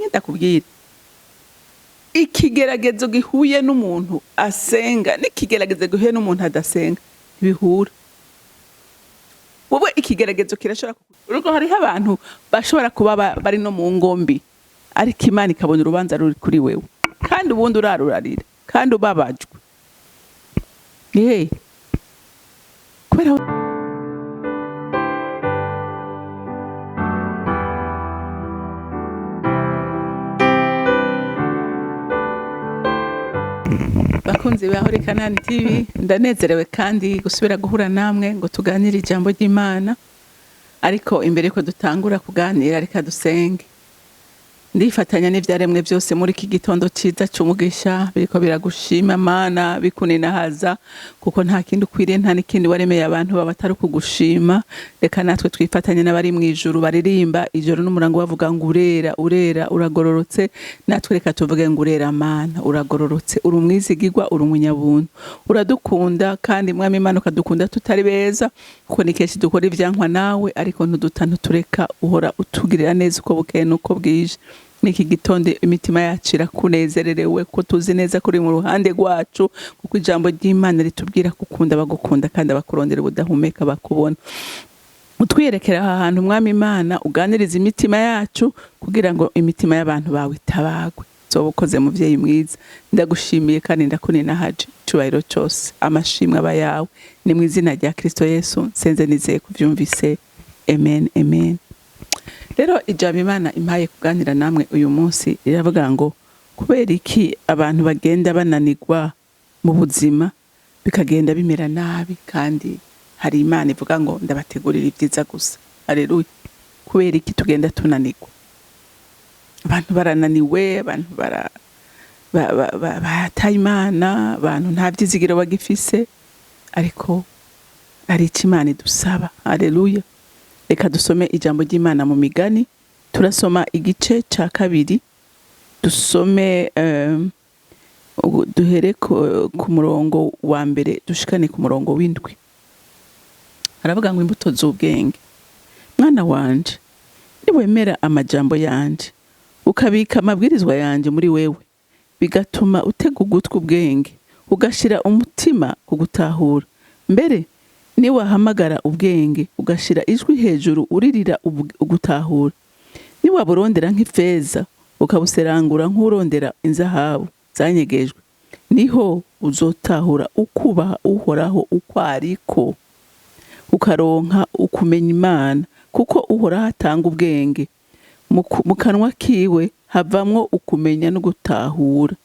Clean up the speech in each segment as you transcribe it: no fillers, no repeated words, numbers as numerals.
Ndakubwira, ikigeragezo gihuye n'umuntu asenga n'ikigeragezo gihuye n'umuntu adasenga ntibihura. Wowe ikigeragezo kirashobora urugo, hariho abantu bashobora kuba bari no mu ngombi, ariko Imana ikabona urubanza ruri kuri wewe, kandi ubundi urarurarira kandi ubabajwe. Kubera bakunzi ba Holy Canaan TV, ndanezerewe kandi gusubira guhura namwe ngo tuganire ijambo ry'Imana. Ariko imbere yuko dutangura kuganira, reka dusenge. Ndifatanya n'ivyaremwe byose muri iki gitondo ciza c'umugisha, biriko biragushima Mana, bikuninahaza, kuko nta kindi ukwiriye, nta n'ikindi waremeye abantu baba atari ukugushima. Reka natwe twifatanye n'abari mw'ijuru baririmba ijoro n'umurango bavuga ngo urera, urera, uragororotse. Natwe reka tuvuge ngo urera Mana, uragororotse, uri umwizigirwa, uri umunyabuntu, uradukunda kandi Mwami Imana ukadukunda tutari beza, kuko ni kenshi dukora ivyankwa nawe, ariko ntuduta, ntutureka, uhora utugirira neza uko bukeye n'uko bwije. N'iki gitondo imitima yacu irakunezererewe, ko tuzi neza ko uri mu ruhande rwacu, kuko ijambo ry'Imana ritubwira gukunda abagukunda kandi abakurondera ubudahumeka bakubona. Utwiyerekera aha hantu Mwami Imana, uganiriza imitima yacu kugira ngo imitima y'abantu bawe itabagwe. Uzoba ukoze, muvyeyi mwiza. Ndagushimiye kandi ndakuninahaje. Icubahiro cose, amashimwe aba yawe. Ni mu izina rya Kristo Yesu nsenze nizeye kuvyumvise. Amen, amen. Rero ijambo Imana impaye kuganira namwe uyu munsi riravuga ngo kubera iki abantu bagenda bananirwa mu buzima, bikagenda bimera nabi, kandi hari Imana ivuga ngo ndabategurira ibyiza gusa. Haleluya. Kubera iki tugenda tunanirwa? Abantu barananiwe, abantu bataye Imana, abantu nta vyizigiro bagifise, ariko hari ico Imana idusaba. Haleluya. Reka dusome ijambo ry'Imana mu Migani. Turasoma igice ca 2, dusome duhere ku murongo wa 1 dushikane ku murongo w'7. Aravuga ngo imbuto z'ubwenge. Mwana wanje, niwemera amajambo yanje, ukabika amabwirizwa yanje muri wewe, bigatuma utega ugutwi ubwenge, ugashira umutima ku gutahura. Mbere niwahamagara ubwenge, ugashira ijwi hejuru uririra ugutahura, niwaburondera nk'ifeza, ukabuserangura nk'urondera inzahabu zanyegejwe, niho uzotahura ukubaha Uhoraho uko ariko, ukaronka ukumenya Imana, kuko Uhoraho atanga ubwenge. Mu kanwa kiwe havamwo ukumenya no gutahura.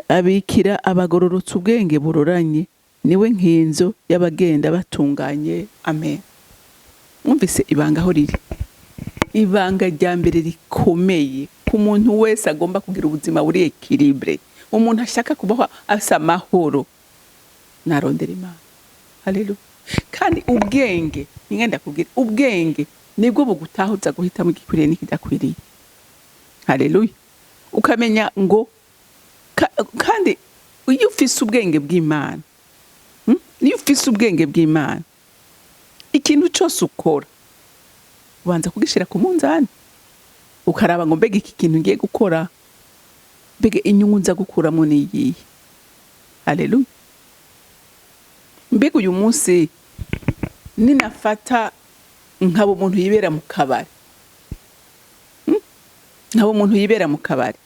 Abikira abagororotse ubwenge buroranye, niwe nkinzo y'abagenda batunganye. Amen. Mwumvise ibanga aho riri? Ibanga rya mbere rikomeye ku muntu wese agomba kugira ubuzima buri équilibré, umuntu ashaka kubaho asa amahoro, narondera Imana. Haleluya. Kandi ubwenge, ningenda kubwira, ubwenge nibwo bugutahuza guhitamo igikwiriye n'ikidakwiriye. Haleluya. Ukamenya ngo kandi iyo ufise ubwenge bw'Imana, Iyo ufise ubwenge bw'Imana, ikintu cyose ukora ubanza kugishira ku munzani, ukaraba ngo mbega iki kintu ngiye gukora, mbega inyungu nza gukuramo ni iyihe? Haleluya. Mbega uyu munsi ninafata nkaba umuntu yibera mu kabari, Nkaba umuntu yibera mu kabari,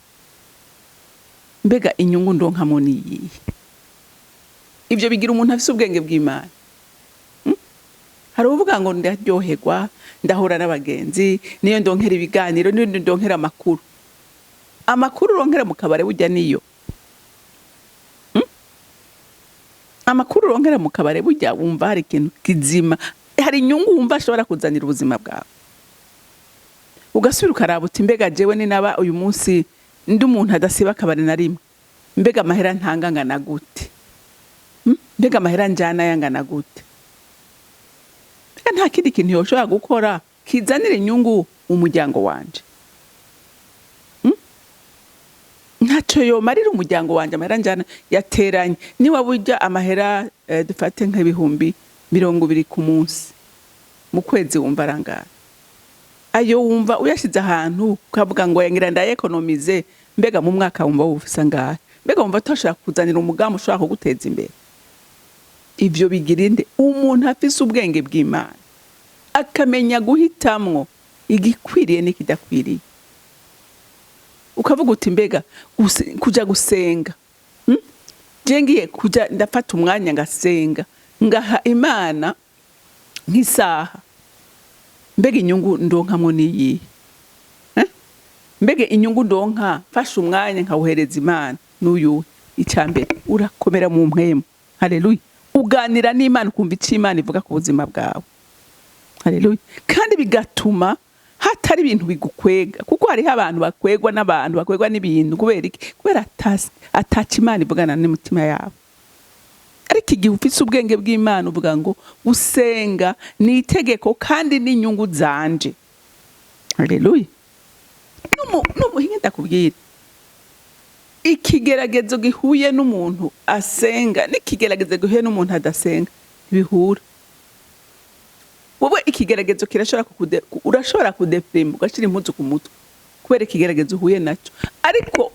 mbega inyungu ndonkamo ni iyihe? Ivyo bigira umuntu afise ubwenge bw'Imana. Hari uvuga ngo ndaryoherwa, ndahura n'abagenzi, niyo ndonkera ibiganiro, niyo ndonkera amakuru. Amakuru uronkera mu kabare burya niyo. Amakuru uronkera mu kabare burya wumva hari ikintu kizima, hari inyungu wumva ashobora kuzanira ubuzima bwawe. Ugasubira ukaraba uti mbega jewe ni naba uyu munsi ndi umuntu adasiba akabari na rimwe, mbega amahera ntanga angana gute? Mbega amahera njana yangana gute? Mbega nta kindi kintu yoshobora gukora kizanira inyungu umuryango wanje? Ntaco yomarira umuryango wanje amahera njana yateranye. Niba burya amahera, dufate nk'ibihumbi 20 ku munsi, mu kwezi wumva arangana. Ayo wumva uyashize ahantu ukavuga ngo ngira ndayekonomize, mbega mu mwaka wumva wufise angahe? Mbega wumva utashobora kuzanira umugambi ushobora kuguteza imbere? Ivyo bigira inde? Umuntu afise ubwenge bw'Imana, akamenya guhitamwo igikwiriye n'ikidakwiriye. Ukavuga uti: "Mbega kuja gusenga, Je ngiye kuja ndafata umwanya ngasenga, ngaha Imana nk'isaha, mbega inyungu ndonkamwo niyihe, eh? Mbega inyungu ndonka mfashe umwanya nkawuhereza Imana n'uyuhe?" Icya mbere, urakomera mu mpwemu. Haleluya! Uganira n'Imana, ukumva icyo Imana ivuga ku buzima bwawe. Haleluya! Kandi bigatuma hatari ibintu bigukwega, kuko hariho abantu bakwegwa n'abantu, bakwegwa n'ibintu. Kubera iki? Kubera ataca Imana ivugana n'imitima yabo. Ariko igihe ufise ubwenge bw'Imana, uvuga ngo gusenga ni itegeko kandi n'inyungu zanje. Haleluya! N'umuhinga ndakubwira, ikigeragezo gihuye n'umuntu asenga n'ikigeragezo gihuye n'umuntu adasenga ntibihura. Wowe ikigeragezo kirashobora urashobora kudepirima, ugashyira impuzu ku mutwe kubera ikigeragezo uhuye nacyo. Ariko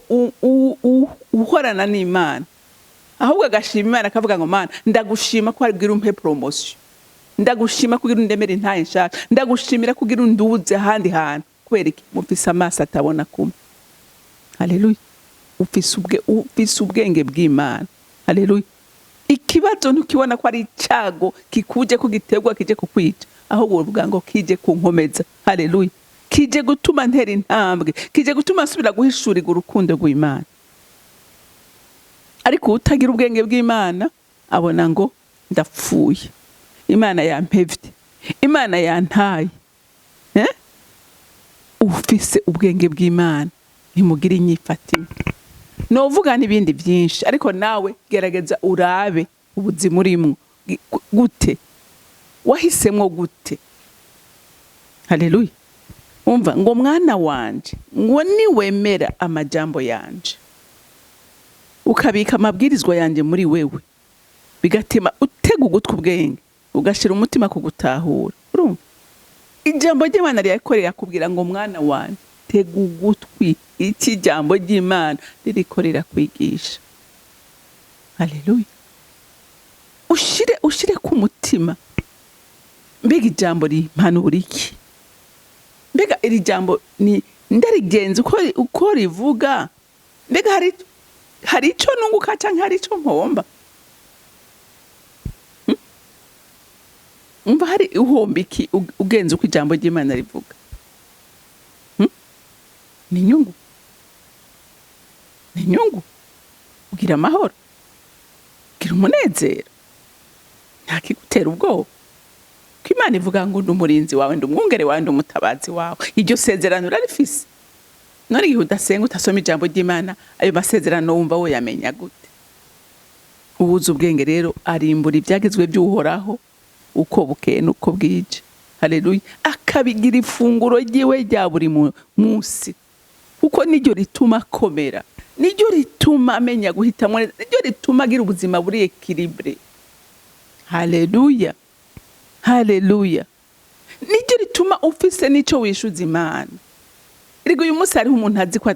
uhorana n'Imana, ahubwo agashima Imana, akavuga ngo: "Mana, ndagushima ko wagira umpe promotion, ndagushima kugira undemere intaye nshaka, ndagushimira kugira unduze ahandi hantu." Kubera iki? Mufise amaso atabona kumwe. Haleluya! Ufise ubwenge bw'Imana. Haleluya! Ikibazo ntukibona ko ari icyago kikuje, ko giterwa kije kukwica, ahubwo uvuga ngo kije kunkomeza. Haleluya! Kije gutuma ntera intambwe, kije gutuma nsubira guhishurirwa urukundo rw'Imana. Ariko utagira ubwenge bw'Imana abona ngo ndapfuye, Imana yampevye, Imana yantaye, eh? Ufise ubwenge bw'Imana ntimugire inyifatimo. Novuga n'ibindi byinshi, ariko nawe gerageza urabe ubuzima urimwo gute, wahisemwo gute. Haleluya! Umva ngo: "Mwana wanje," ngo, "niwemera amajambo yanje, ukabika amabwirizwa yanje muri wewe, bigatuma utega ugutwi ubwenge, ugashira umutima ku gutahura." Urumva ijambo ry'Imana rirakorera akubwira ngo: "Mwana wanje, tega ugutwi iki jambo ry'Imana ririko rirakwigisha." Haleluya! Ushire ku mutima. Mbega ijambo rimpanura iki? Mbega iri jambo ni ndarigenza uko rivuga? Mbega hari ico nunguka canke hari ico mpomba? Umva, hari uhomba iki ugenza uko ijambo ry'Imana rivuga? Ni inyungu, ni inyungu. Ugira amahoro, ugira umunezero, nta kigutera ubwoba, ko Imana ivuga ngo: "Ndi umurinzi wawe, ndi umwungere wawe, ndi umutabazi wawe." Iryo sezerano urarifise. None igihe udasenga, utasoma ijambo ry'Imana, ayo masezerano wumva woyamenya gute? Ubuze ubwenge rero arimbura ibyagezwe by'Uhoraho uko bukeye n'uko bwije. Haleluya! Akabigira ifunguro ryiwe rya buri munsi, kuko niryo rituma akomera, niryo rituma amenya guhitamo neza, niryo rituma agira ubuzima buri équilibré. Haleluya, haleluya! Niryo rituma ufise n'ico wishuza Imana. Erega uyu munsi hariho umuntu azi ko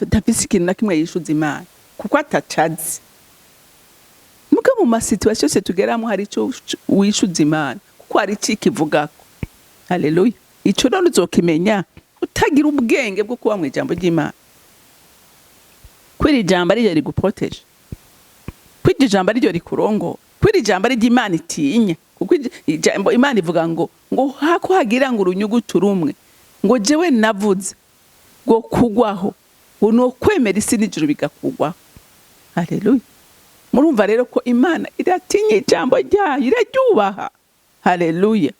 atafise ikintu na kimwe yishuza Imana, kuko atacazi. Muga mu ma situations yose tugeramo, hari ico wishuza Imana, kuko hari ico ikivugako. Haleluya! Ico none uzokimenya utagira ubwenge bwo kuba mu ijambo ry'Imana? Kwiri ijambo ariryo riguproteje, kwiryo ijambo ariryo rikurongora, kwiri ijambo ariryo Imana itinya, kuko ijambo Imana ivuga ngo hako hagira ngo urunyuguti rumwe, ngo jewe navuze ngo kugwaho, ngo ni ukwemera isi n'ijuru bigakugwaho. Haleluya! Murumva rero ko Imana iratinya ijambo ryayo, iraryubaha. Haleluya!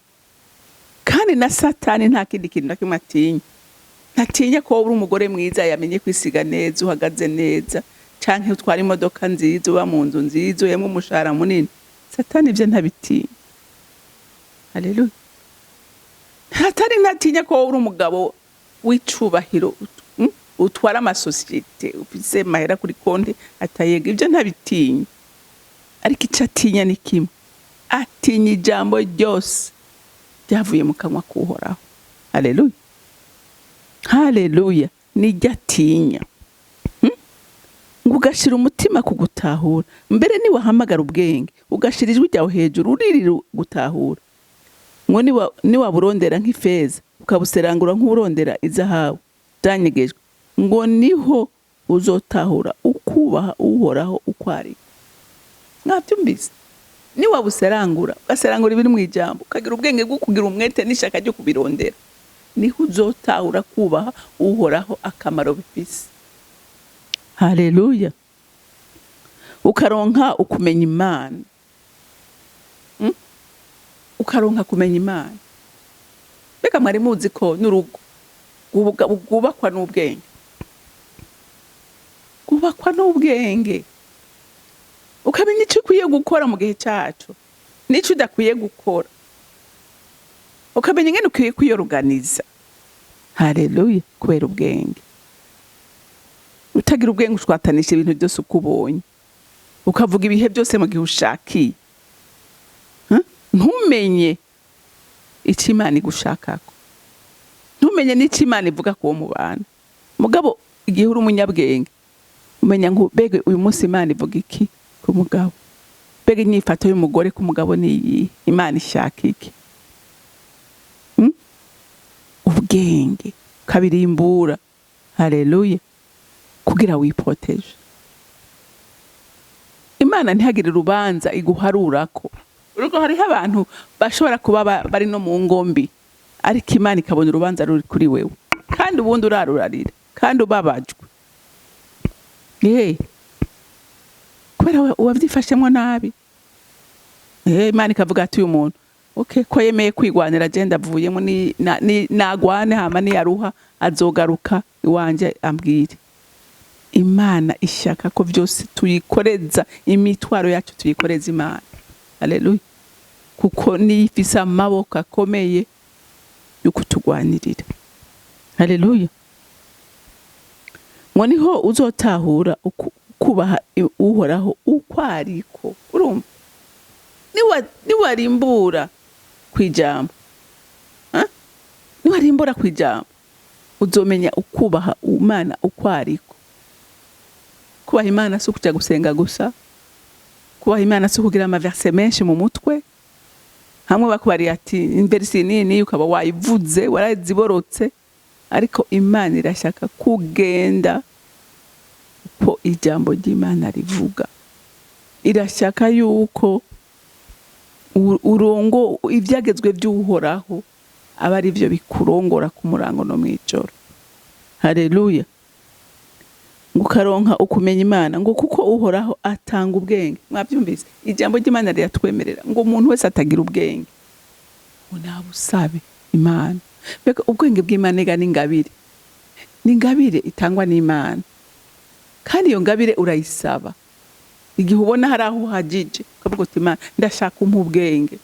Kandi na Satani nta kindi kintu na kimwe atinya. Ntatinya ko wowe uri umugore mwiza yamenye kwisiga neza, uhagaze neza, canke utwara imodoka nziza, uba mu nzu nziza, uhembwa umushahara munini. Satani ivyo ntabitinya. Haleluya! Satani ntatinya ko wowe uri umugabo w'icubahiro, utwara amasosiyete, ufise mahera kuri konti atayega. Ivyo ntabitinya. Ariko ico atinya ni kimwe: atinya ijambo ryose. Byavuye mu kanwa k'Uhoraho. Haleluya, haleluya. Nijya atinya. Ngo ugashira umutima ku gutahura. Mbere niwahamagara ubwenge, ugashira ijwi ryawe hejuru uririra gutahura, ngo niwaburondera nk'ifeza, ukabuserangura nk'urondera izahabu byanyegejwe, ngo niho uzotahura ukubaha Uhoraho uko ari. Mwabyumvise? Niwabuserangura, ugaserangura ibiri mu ijambo, ukagira ubwenge bwo kugira umwete n'ishaka ryo kubirondera, niho uzotahura kubaha Uhoraho akamaro bifise. Haleluya. Ukaronka ukumenya Imana. Ukaronka kumenya Imana. Mbega mwari muzi ko n'urugo rwubakwa n'ubwenge? Rwubakwa n'ubwenge, ukamenya icyo ukwiye gukora mu gihe cyacu n'icyo udakwiye gukora, ukamenya ingene ukwiye kwiyoruganiza. Haleluya. Kubera ubwenge. Utagira ubwenge, ushwatanisha ibintu byose uko ubonye, ukavuga ibihe byose mu gihe ushakiye. Huh? Ntumenye icyo Imana igushakako, ntumenye n'icyo Imana ivuga ku wo mubana. Mugabo igihe uri umunyabwenge, umenya ngo: mbega uyu munsi Imana ivuga iki ku mugabo? Mbega inyifato y'umugore ku mugabo ni iyihe? Imana ishaka iki? Ubwenge ukabirimbura, haleluya, kugira wiproteje. Imana ntihagire urubanza iguharurako. Urugo, hariho abantu bashobora kuba bari no mu ngombi, ariko Imana ikabona urubanza ruri kuri wewe, kandi ubundi urarurarira kandi ubabajwe. Kubera wavyifashemwo nabi. Imana ikavuga ati: "Uyu muntu, okay, ko yemeye kwigwanira, je ndavuyemo, ni nagwane, hama niyaruha azogaruka iwanje ambwire." Imana ishaka ko byose tuyikoreza imitwaro yacu, tuyikoreza Imana. Haleluya. Kuko niyo ifise amaboko akomeye yo kutugwanirira. Haleluya. Ngo niho uzotahura kubaha Uhoraho uko ariko. Urumva, niwarimbura kwijambo, ha? Niwarimbura kwijambo, uzomenya ukubaha Imana uko ariko. Kubaha Imana si ukuja gusenga gusa. Kubaha Imana si ukugira ama versets menshi mu mutwe, hamwe bakubariye ati imverisi nini, ukaba wayivuze, waraziborotse. Ariko Imana irashaka kugenda uko ijambo ry'Imana rivuga. Irashaka yuko urongo ivyagezwe by'Uhoraho aba ari byo bikurongora ku murango no mw'ijoro. Haleluya. Ngo ukaronka ukumenya Imana, ngo kuko Uhoraho atanga ubwenge. Mwabyumvise? Ijambo ry'Imana riratwemerera ngo umuntu wese atagira ubwenge, ngo nabusabe Imana. Mbega ubwenge bw'Imana! Ega n'ingabire, ni ingabire itangwa n'Imana, kandi iyo ngabire urayisaba igihe ubona hari aho uhagije, ukavuga uti: "Imana, ndashaka umpa ubwenge,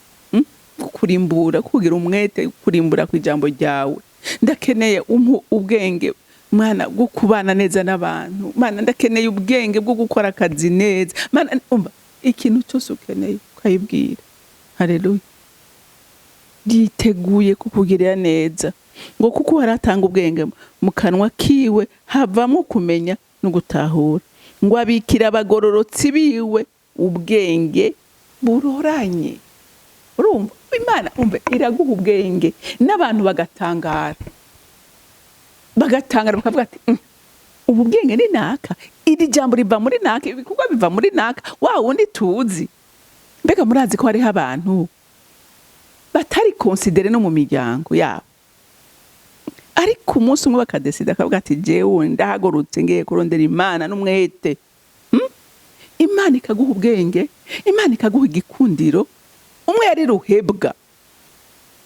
Kurimbura, kugira umwete, kurimbura ku ijambo ryawe. Ndakeneye umpa ubwenge, Mana, bwo kubana neza n'abantu. Mana, ndakeneye ubwenge bwo gukora akazi neza. Mana." Umva, ikintu cyose ukeneye ukayibwira. Haleluya. Yiteguye kukugirira neza. Ngo kuko haratanga ubwenge, mu kanwa kiwe havamo kumenya no gutahura. Ngo abikira abagororotsi biwe ubwenge buroranye. Urumva, Imana, umve, iraguha ubwenge n'abantu bagatangara, bagatangara, bakavuga ati: Ubu bwenge ni naka? Iri jambo riva muri naka? Ibikorwa biva muri naka wa wundi tuzi?" Mbega murazi ko hariho abantu batari considérés no mu miryango yabo, ariko umunsi umwe bakadesida, akavuga ati: "Jewe ndahagurutse, ngiye kurondera Imana n'umwete"? Imana ikaguha ubwenge, Imana ikaguha igikundiro. Umwe yari ruhebwa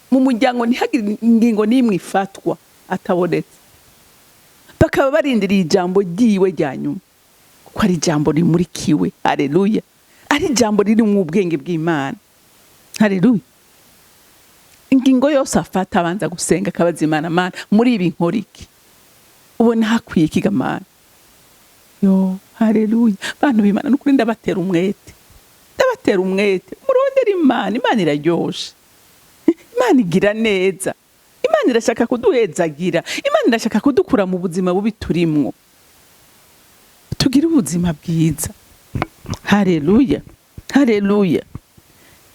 mu muryango, ntihagire ingingo n'imwe ifatwa atabonetse, bakaba barindiriye ijambo ryiwe rya nyuma, kuko ari ijambo rimurikiwe. Haleluya. Ari ijambo riri mu ubwenge bw'Imana. Haleluya. Ingingo yose afata, abanza gusenga, akabaza Imana: "Mana, muri ibi nkora iki? Ubona hakwiye iki, Mana?" Yo, haleluya. Bantu b'Imana, nukuri ndabatera umwete, ndabatera umwete, murondera Imana. Imana iraryoshe. Imana Imana igira neza, Imana irashaka kuduhezagira, Imana irashaka kudukura mu buzima bubi turimwo, tugire ubuzima bwiza. Haleluya, haleluya.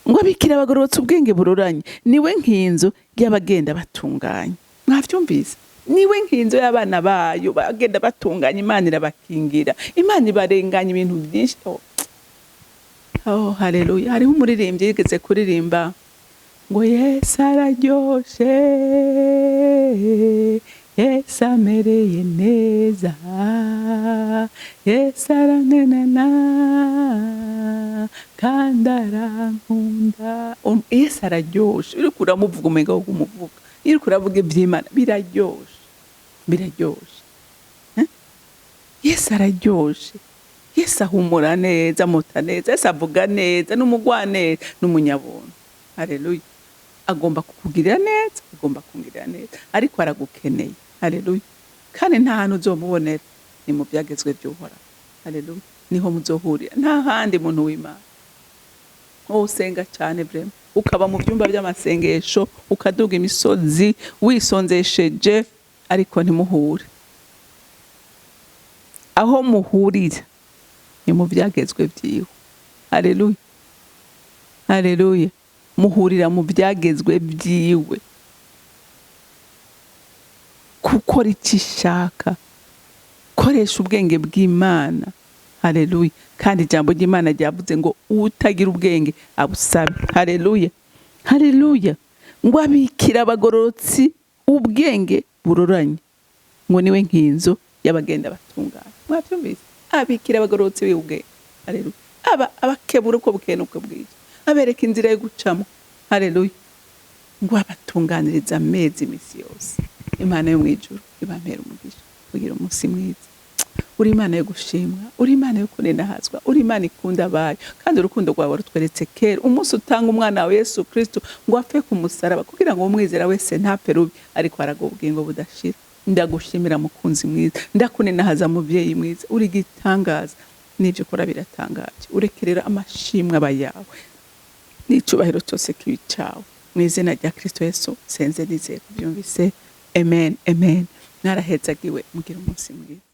Ngo abikira abagororotse ubwenge buroranye, niwe nkinzo y'abagenda batunganye. Mwavyumvise? Niwe nkinzo y'abana bayo bagenda batunganye. Imana irabakingira, Imana ibarenganya ibintu byinshi. Oh, oh haleluya. Hariho umuririmbyi yigeze kuririmba ngo Yesu araryoshe, Yesu amereye neza, Yesu aranenana kandi arankunda. Yesu araryoshe. Uriko uramuvuga umenga wo kumuvuga, iyo uriko uravuga ivy'Imana biraryoshe, biraryoshe. Eh? Yesu araryoshe, Yesu ahumura neza, amota neza, Yesu avuga neza, n'umugwaneza, n'umunyabuntu. Haleluya. Agomba kukugirira neza, agomba kungirira neza, ariko aragukeneye. Haleluya. Kandi nta hantu uzomubonera, ni mu byagezwe by'Uhoraho. Haleluya. Niho muzohurira, nta handi, muntu w'Imana. Wowe usenga cyane vraiment, ukaba mu byumba by'amasengesho, ukaduga imisozi wisonzesheje, ariko ntimuhure. Aho muhurira ni mu byagezwe byiwe. Haleluya, haleluya. Muhurira mu byagezwe byiwe, gukora icyo ishaka, koresha ubwenge bw'Imana. Haleluya. Kandi ijambo ry'Imana ryavuze ngo utagira ubwenge abusabe. Haleluya, haleluya. Ngo abikira abagororotsi ubwenge buroranye, ngo niwe nkinzo y'abagenda batungana. Mwabyumvise? Abikira abagororotsi b'ubwenge. Haleluya. Aba abakebura uko bukeye n'uko bwije, abereka inzira yo gucamo. Haleluya. Ngo abatunganiriza amezi imisi yose. Imana yo mu ijuru ibampera umugisha, kugira umunsi mwiza. Uri Imana yo gushimwa, uri Imana yo kunenahazwa, uri Imana ikunda abayo, kandi urukundo rwawe rutweretse kera umunsi utanga umwana wawe Yesu Kristo ngo apfe ku musaraba, kugira ngo umwizera wese ntapfe rubi, ariko araga ubugingo budashira. Ndagushimira, mukunzi mwiza, ndakunenahaza, muvyeyi mwiza, uri igitangaza, n'ibyo ukora biratangaje. Ureke rero amashimwe aba yawe n'icubahiro cyose kibi cawe, mu izina rya Kristo Yesu senze nizeye kubyumvise. Amen, amen. Mwarahezagiwe, mugira umunsi mwiza.